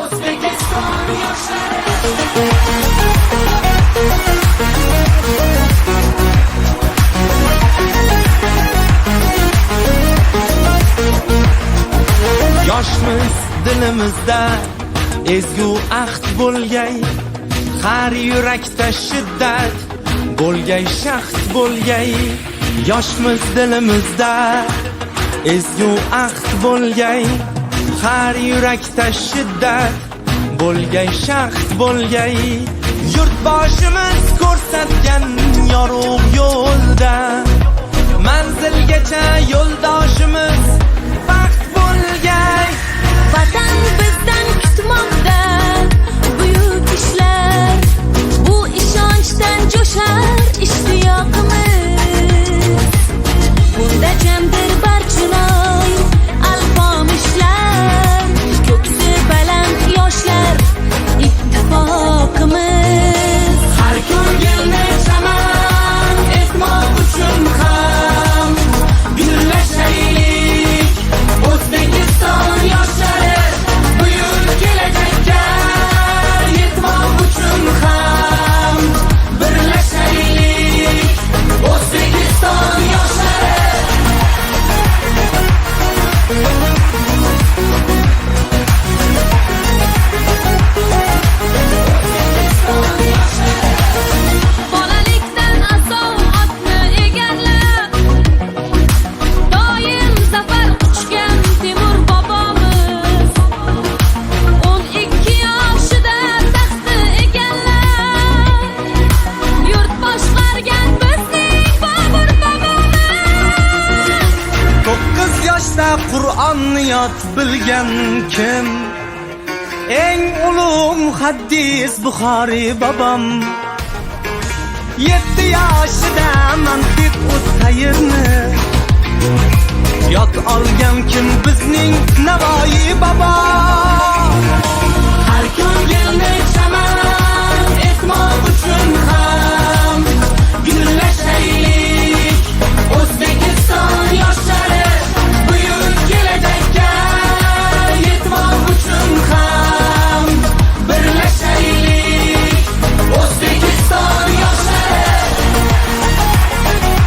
O'zbekiston yoshlari. Yoshmiz, dilimizda ezgu ahd bo'lgay, har yurakda shiddat bo'lgay, shahd bo'lgay. Yoshmiz, dilimizda ezgu ahd bo'lgay, har yurakda shiddat bo'lgay, shahd bo'lgay. Yurtboshimiz ko'rsatgan yorug' yo'lda manzilgacha yo'ldoshimiz baxt bo'lgay. Vatan bizdan kutmoqda buyuk ishlar. Bu ishonchdan jo'shar ishtiyoqimiz. Bunda jamdir Barchinoy, Alpomishlar, ko'ksi baland yoshlar ittifoqimiz. Har ko'rganda chaman etmoq uchun ham gullashaylik. O'zbekiston yoshlari, buyuk kelajakka yetmoq uchun ham birlashaylik. O'zbekiston yoshlari. Bolalikdan asov otni egallab, doim zafar quchgan Temur bobomiz 12 yoshida taxtni egallab, yurt boshqargan bizning Bobur bobomiz. 9 yoshda Qur'onni yod bilgan kim? Eng ulug' muhaddis Buxoriy bobom. 7 yoshida mantiq ut tayrni yod olgan kim? Bizning Navoiy bobom.